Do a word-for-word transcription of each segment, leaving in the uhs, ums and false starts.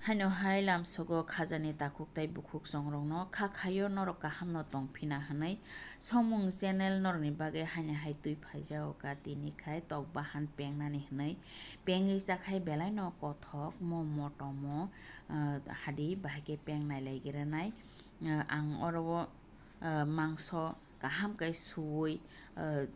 Haino hai lamsogo khajani takhuk tai bukhuk chongrokno kha khaio norok kahamno tongphina hwnwi. Somung channel norokni bagwi haino hai twi phaijago ka tini khai tok bahan pengnani hwnwi. Pengwi chakhai belaino kothok mo motomo, ah, hadi bahai khe peng nailai grenai. Ah, ang oro o, ah, mangso kaham khe suwi, ah,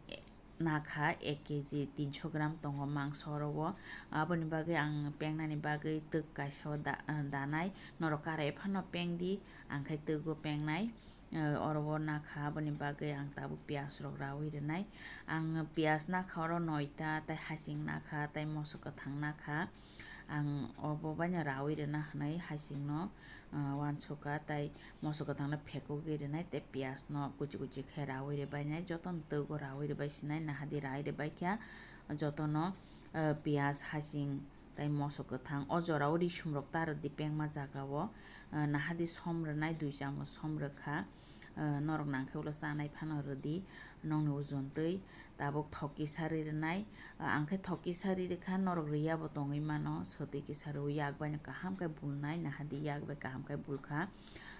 nakha ek kg tinsho gram tongo mangso oro o. Aboni bagwi ang pengnani bagwi twk kaisa o da-, danai. Norok karai phano peng di, ang khai twgo pengnai. Eh, oro o nakha, aboni bagwi ang tabuk piyaj rok rawi rwnai. Ang piyaj nakha oro noita, tei hasing nakha, tei moso kwthang nakha. Ang obo baino rawi rwna hwnwi hasingno, ah, uansukha, tei moso kwthangno phekugwi rwnai, tei piyajno kuchi kuchi khe rawi rwbainai, jotono twgo rawi rwbai sinai, nahadi rai rwbaikha, jotono, ah, piyaj, hasing, tei moso kwthang. O jorao risumrok ta rwdi pengma jagao, ah, nahadi som rwnai, dui chamoch som rwkha. Ah, norok nangkhe ulo chanai phano rwdi, nongni ujon twi tabuk thok kisa ri rwnai. Ah, ang khe thok kisa ri rwkha, norok rwya bo tongwi mano, swtwi kisa rw yak baino kaham khe bulnai, nahadi yak bai kaham khe bulkha.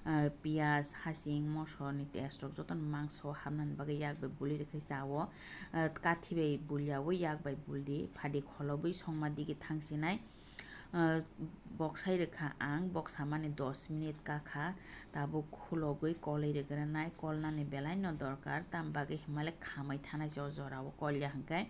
Ah, piyaj, hasing, mosoni taste rok jotono mangso hapnani bagwi yak bai buli rwkhe chao. Ah, kathi bai bulyaui yak bai buldi, phadi kholobwi songma digi thangsinai. Ah, boksai rwkha ang, boksa mani dos minute kakha, tabuk khulogwi kolwi rwgranai, kolnani belaino dorkar, tam bagwi himale khamwi thanai se o jorao kolya hwnkhe.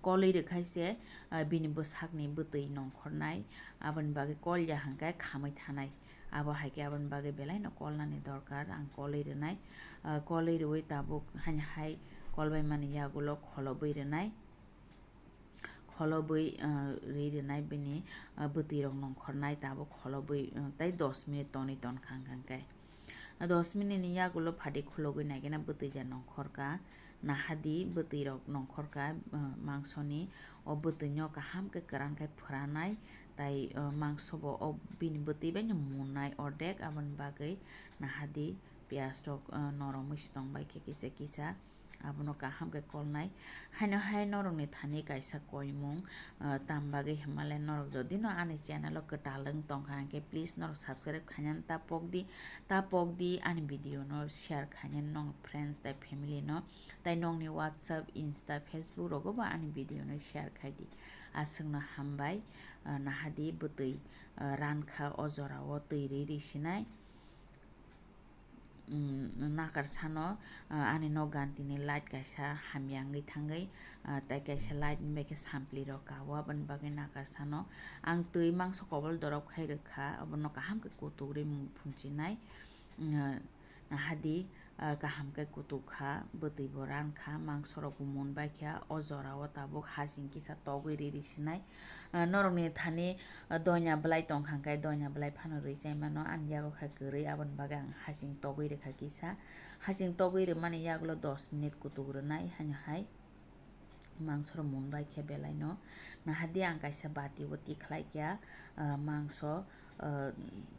Kolwi rwkhai se, ah, bini bwsakni bwtwi nongkhornai, aboni bagwi kolya hwnkhe khamwi thanai. Abo hai khe aboni bagwi belaino kolnani dorkar, ang kolwi rwnai. Ah, kolwi rwui tabuk haino hai kolbaimani yagulo kholobwi rwnai. Kholobwi, ah, ri rwnai bini, ah, bwtwi rok nongkhornai, tabuk kholobwi, ah, tei dos minute tonwi tonkha hwnkhe. Dos minute ni yagulo phadi khulogwi naikhe na bwtwi ja nongkhorkha, nahadi bwtwi rok nongkhorkha, ah, mangsoni o bwtwi no kaham khe kwran khai phwranai, tai, ah, mangso bo o bini bwtwi bai no munai ordek, aboni bagwi nahadi piyaj rok, ah, noromwi se tongbai khe kisa kisa. Abono kaham khe kolnai. Haino hai norokni thani kaisa koimung, ah, tam bagwi himale norok jodi no ani channel o kwtal wng tongkha hwnkhe please norok subscribe khainani ta pokdi, ta pokdi ani video no share khainani nong friends tei family no, tei nongni WhatsApp, Insta, Facebook rogo bo ani video no share khaidi. Aswkno hambai, ah, nahadi bwtwi, ah, rankha o jorao twi ri ri sinai. Mm, nakar sano, ah, ani nok gantini light kaisa hamya wngwi thangwi, ah, tei kaisa light ni bai khe sampli rok kao, aboni bagwi nakar sano ang twi mangso kobol dorop khai rwkha, abono kaham khe kutuk ri mung phunchinai. Mm, nahadi, ah, kaham khe kutuk kha, bwtwi bo rankha, mangso rok bo mun bai kha, o jorao tabuk hasing kisa togwi ri ri sinai. Ah, norokni thani, ah, doina bwlai tongkha hwnkhe, doina bwlai phano rwi chai mano, ani yago khe kwrwi, aboni bagwi ang hasing togwi rwkha kisa. Hasing togwi rwmani yagulo dos minute kutuk rwnai, haino hai mangso rok mun bai khe belaino. Nahadi ang kaisa bati o tikhlai kha, ah, mangso, ah,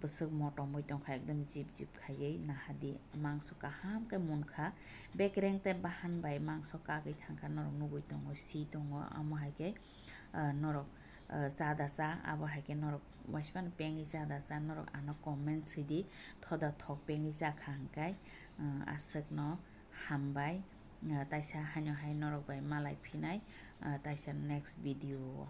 bwswk motomwi tongkha, ekdom jip jip khaiwi. Nahadi mangso kaham khe munkha, bekereng tei bahan bai mangso kagwi thangkha, norok nugwi tongo, si tongo, amo hai khe, ah, norok, ah, cha da cha, abo hai khe norok waismano pengwi cha da cha, norok ano comment sidi, thoda thok pengwi cha kha hwnkhe, ah, aswkno hambai, ah, taisa haino hai norok bai malai phinai, ah, taisa next video o.